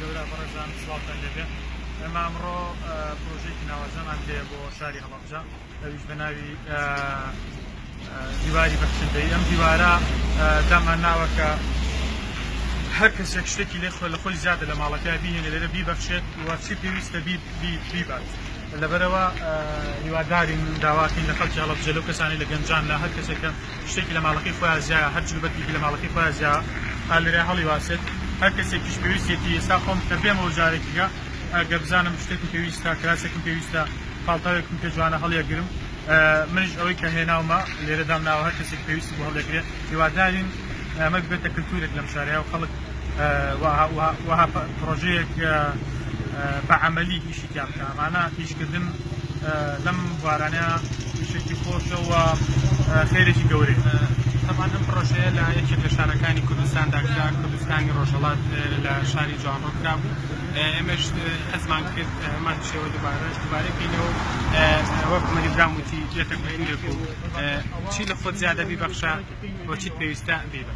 گەورە بەڕێزان سڵاوتان لێبێ. ئێمە ئەمڕۆ پرۆژەیەکی ناوازەمان هەیە بۆ شاری هەڵەبجە، ئەویش بە ناوی دیواری بەخشندەیی. ئەم دیوارە دامان ناوە کە هەر کەسێک شتێکی لێ خۆ لە خۆی زیادە لە ماڵەکە بیهێنێ لێرە بیبەخشێت و چی پێویستە بیبات. لەبەرەوە هیوادارین داواکەین لە خەڵکی هەڵەبجە، لەو کەسانی لە گەنجان، لە هەر کەسێکە شتێکی لە ماڵەکەی خۆیان زیایە، هەر جلوبەرگێکی لە ماڵەکەی خۆیان زیایە لێرە هەڵیواسێت. هەر کەسێکیش پێویستێتی، ئێستا خۆم کە بێمەوە جارێکیکە ئەگەر بزانم شتێکم پێویستە، کراسێکم پێویستە، پاڵتاوێکم پێ جوانە، هەڵیەگرم. منیش ئەوەی کە هێناومە لێرە دامناوە، هەر کەسێک پێویستی بۆ هەڵیەگرێ. هیوادارین ئەمە ببێتە کلتورێک لەم شارەیە و خەڵک وەها پرۆژەیەک بە عەمەلی ئیشی تیا بکە. ئەمانە ئیشکردن لەم بوارانە ئیشێکی خۆشە و خێرێکی گەورەیە. طبعا ئەم پرۆژەیە لە یەکێک لە شارەکانی کوردستاندا کرا، کوردستانی ڕۆژهەڵات، لە شاری جوانڕۆ کرابوو. ئێمەش حەزمان کرد هەمان شێوە دووبارە بکەینەوە. وەک عومەری برام وتی بێتە کولتوورێک و چی لە خۆت زیادە بیبەخشە و چیت پێویستە بیبە.